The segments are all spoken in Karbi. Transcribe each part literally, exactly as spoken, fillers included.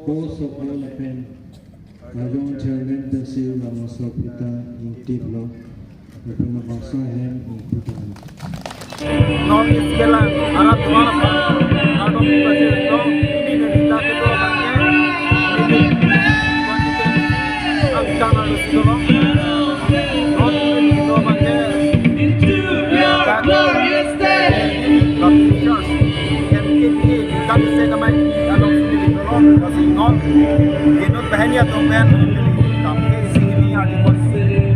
Post of all lapen Karjong Chairman Tehsil Ramaso Pita ingtip lo, lapen labangso ahem ingputan. Non iskela arat duan apa, adong di pasir dong, ini dari kita kedua bangke, ini konstituen angkang harus dulu. Non ini kedua bangke, Baptist Church, M K P A, kami saya namai, kalau sini dulu, kasih non, inut bahani atau pen, kami sini ada pos,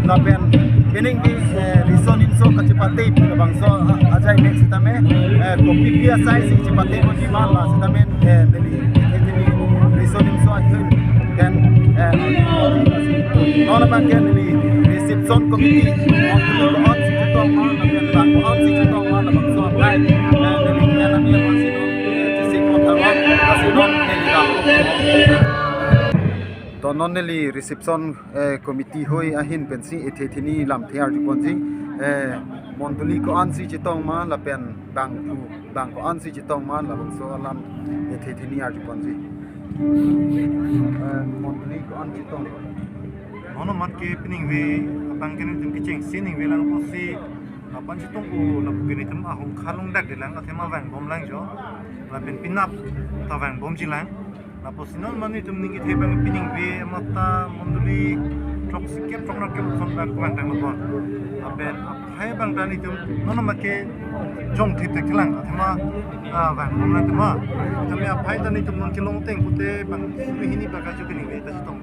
lapen, pining di, eh, riso nimso kachepate, labangso, ah, ajai mek sitame, eh, kopi pia sai si chepate ko di mal la sitame, eh, neli, eh, neli, riso nimso ahun, kan, eh, non abangke neli, reception committee, non si chetong ma, lapen bang, non si chetong ma, labangso apai, eh, neli, eh, neli, eh, si non, eh, si ko thawa, si non, neli, eh, To non neli reception, eh, committee hoi ahin pensi ethe theni lamthe arjuponji, eh, mondoli ko-ansi chetong ma lapen bangphu bang ko-ansi chetong ma labangso alam ethe theni arjuponji. Eh, mondoli ko-an chetong. Mono mat ke pining ve abang ke nelitum kechengsi ning ve lang pusi lapu-an chetong ko lapu ke nelitum ahong khalong dak de lang athema vangbom lang jo. Lapen penap ta vangbomji lang. Lapusi non mane nelitum ning kethe abang pining ve mata mondoli throksikep throknokep ason abang kevang tanglo bon. Lapen aphai abang ta nelitum non mane ke jong thip thek lang athema, ah, vangbom lang tema. Kami aphai ta nelitum non kelong teng pute bang suri hini baka jo pining ve ta chetong.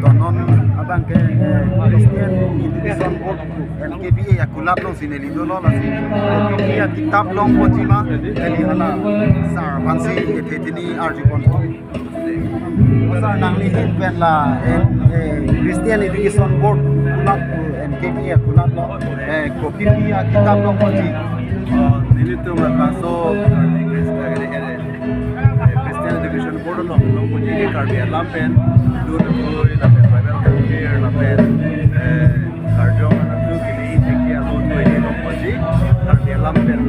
To non abang ke, eh, Christian Education Board, M K B A, akulat alongsi neli dolo lasi. Kopi akitap longponji ma, neli hala sar aphansi ethe theni arjupon. Sar nangli ahin pen la, eh, eh, Christian Education Board akulat, M K B A akulat lo, eh, kopi akitap longponji. Oh, nelitum labangso, eh, Christian Education Board along longponji ke Karbi alam pen, dun dui, lapen Bible Cafe, lapen, eh, Karjong atum kili thek along dui longponji, Karbi alam pen